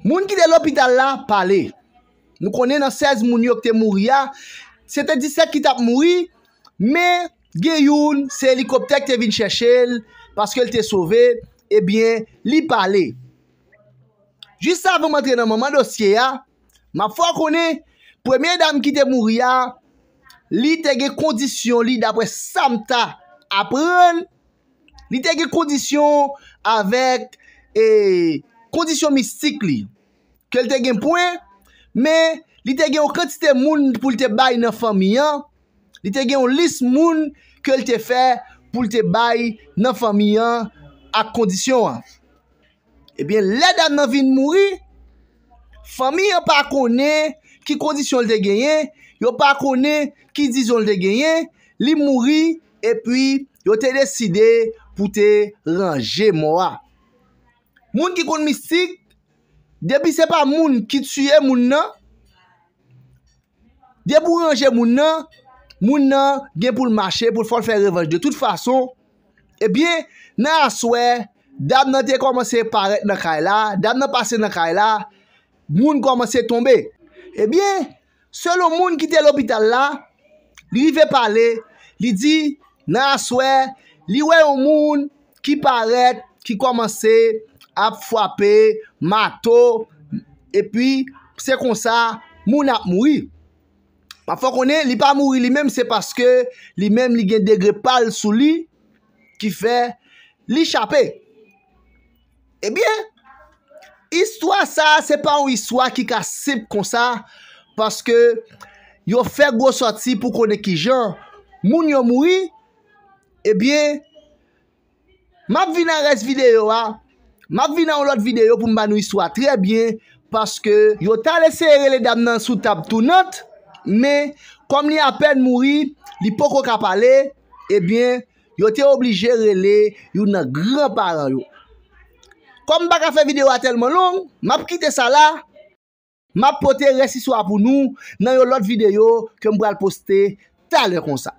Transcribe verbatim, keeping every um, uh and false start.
Moun ki te lopital la pale. Nou konnen nan sèz moun yo ki te mouri a, se te disèt ki t ap mouri, men gen youn, se elikoptè ki te vin chèche l, paske l te sove, ebyen, li pale. Jis avan m antre nan manman dosye a, m ap fè w konnen, premye dam ki te mouri a, li te gen kondisyon li, daprè sa m ta aprann, li te gen kondisyon avèk, e, kondisyon mistik li, ke l te gen pwen, men li te gen yon kantite moun pou l te bay nan fanmi an, li te gen yon lis moun ke l te fè pou l te bay nan fanmi an ak kondisyon an. Ebyen, lè dam nan vin mouri, fanmi an pa konnen ki kondisyon l te genyen, yo pa konnen ki dizon l te genyen, li mouri, epi yo te deside pou te ranje mò a. Moun ki konn mistik, depi se pa moun ki tiye moun nan, depi w ranje moun nan, moun nan gen pou l mache, pou l fè w fè revanj. De tout fason, ebyen, nan aswè, dam nan te kòmanse parèt nan kay la, dam nan pase nan kay la, moun kòmanse tonbe. Ebyen, selon moun ki te lopital la, li rive pale, li di, nan aswè, li wè yon moun ki parèt, ki kòmanse ap frape mato, epi se konsa moun ap mouri. M ap fè w konnen, li pa mouri li menm, se paske li menm li gen degre pa l sou li, ki fè li chape. Ebyen, istwa sa a, se pa yon istwa ki ka senp konsa, paske yo fè gwo sòti pou konnen kijan moun yo mouri. Ebyen, m ap vin nan rès videyo a, m ap vin nan yon lòt videyo pou m ba nou istwa trè byen, paske yo t al eseye rele dam nan sou tab tounant, men kòm li apèn mouri, li poko ka pale, ebyen, yo te oblije rele youn nan gran paran yo. Kòm m pa ka fè videyo a tèlman long, m ap kite sa la, m ap pote rès istwa pou nou nan yon lòt videyo ke m pral poste talè konsa.